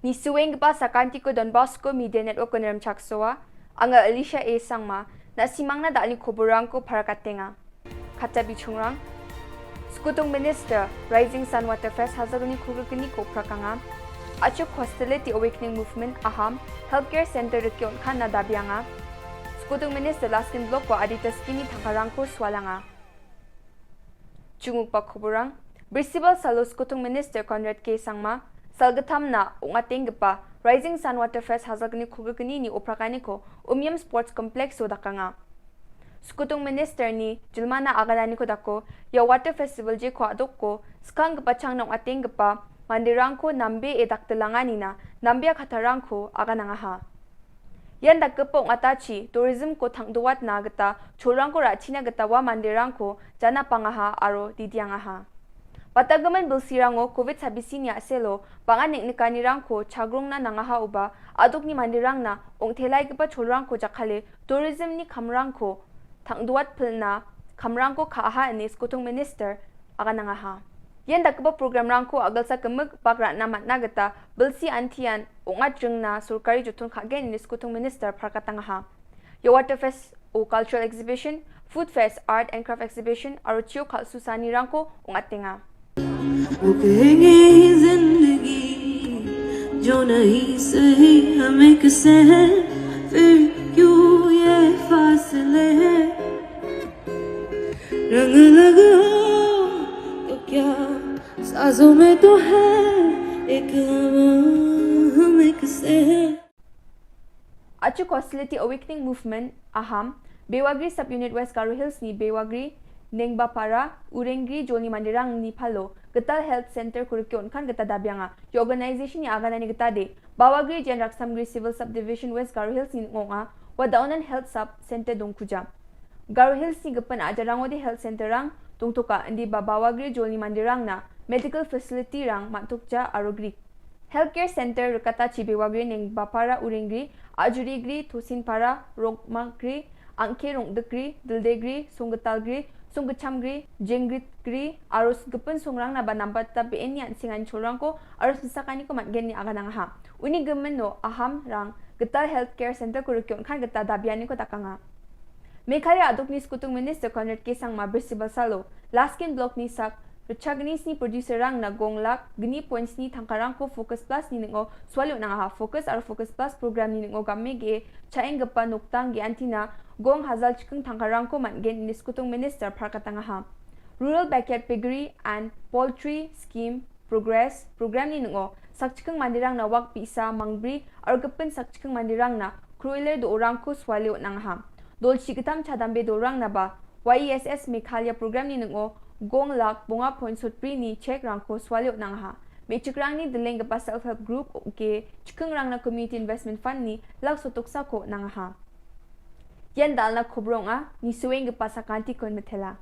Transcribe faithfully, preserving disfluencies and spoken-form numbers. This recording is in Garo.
Nisuenggipa sakantiko Don Bosco Media Network-o rimchaksoa. Anga Alicia A Sangma, na·simangna da·alni koborrangko parakatenga. Katta bichongrang. Skutung Minister, Rising Sun Water Fest Hazargni Kulgukgniko oprakanga. Achuk Hostility Awakening Movement, Aham, Healthcare Center rike on·kanna dabianga. Skutung Minister Laskin Blocko adita scheme-ni tangkarangko sualanga. Chungukba koborrang. Brisibal salo Skutung Minister Conrad K Sangma, salgittamna ong·atenggipa Rising Sun Water Fest Hazargni Kulgukgnini oprakaniko Umiam Sports Complex-o dakanga. Skutung Minister-ni jilmana agananiko dako, ia Water Festival jeko a·doko, skanggipa changna ong·atenggipa manderangko nambee dakdilanganina nambea kattarangko aganangaha. Ian dakgipa ong·atachi tourism-ko tangdoatna gita cholrangko ra·china gita ua manderangko janapangaha aro didiangaha. Batagimin bilsirango covid sabisini a·selo bang·a neng·nikanirangko chagrongna nangahaoba, a·dokni manderangna ong·telaigipa cholrangko jakkale tourism-ni kamrangko tangdoatpilna kamrangko ka·aha ine Skutung Minister aganangaha. Ian dakgipa programrangko a·gilsa gimik bak ra·na man·a gita bilsi antian ong·atjringna sorkari joton ka·gen ine Skutung Minister parakatangaha. Ia Water Fest-o cultural exhibition, food fest, art and craft exhibition aro chio kal·susaanirangko ong·atenga. वो कहेंगे जिंदगी जो नहीं सही हमें किसे है, फिर क्यों ये फासले हैं? रंग लगा तो क्या सांसों में तो है एक हवा, हम एक से हैं। Achuk Hostility Awakening Movement, Aham, Bewagri Sub-Unit West Garo Hills-ni Bewagri, Nengbapara, Urengri jolni manderangni palo Gital Health Center-ko rike on·kan gita dabianga. Ia organization-ni aganani gitade, Bawagri Jen Raksamgri Civil Subdivision West Garo Hills-ni ning·o ong·a, ua da·onan Health Sub Center dongkuja. Garo Hills-ni gipin a·jaranode health center-rang dongtoka, indiba Bawagri jolni manderangna medical facility-rang man·tokja aro grik. Healthcare Center rikatachi Bewagri, Nengbapara, Urengri, Ajurigri, Tosinpara, Rokmakgri, Angke Rongdikgri, Dildegri, Songgitalgri, Songgitchamgri, Jenggitgri aro gipin songrangnaba nambatgipa be·enni an·sengani cholrangko aro silsakaniko man·gen ine aganangaha. Uni gimino Ahamrang Gital Healthcare Center-ko rike on·kan gita dabianiko dakanga. Meghalaya a·dokni Skutung Minister Conrad K Sangma Brisibal salo Laskin Block-ni sak ritchagni sni producer-rangna gong lak gni point sni tangkarangko Focus Plus-ni ning·o suale on·angaha. Focus aro Focus Plus program-ni ning·o game ge·e cha·enggipa nokdang ge·antina gong hazal chiking tangkarangko man·gen ine Skutung Minister parakatangaha. Rural Backyard Piggery and Poultry Scheme Progress program-ni ning·o sakchiking manderangna wak bi·sa mangbri aro gipin sakchiking manderangna kroiler do·orangko suale on·angaha. Dolchi gittam chadambe dolrangnaba Y E S S Meghalaya program-ni ning·o gong lak bonga point sotbrini chek-rangko suale on·angaha. Me·chikrangni dilenggipa self help group ge chikingrangna Community Investment Fund-ni lak sotoksako on·angaha. Ian dalna kobor ong·a, nisuenggipa sakantikon mitela.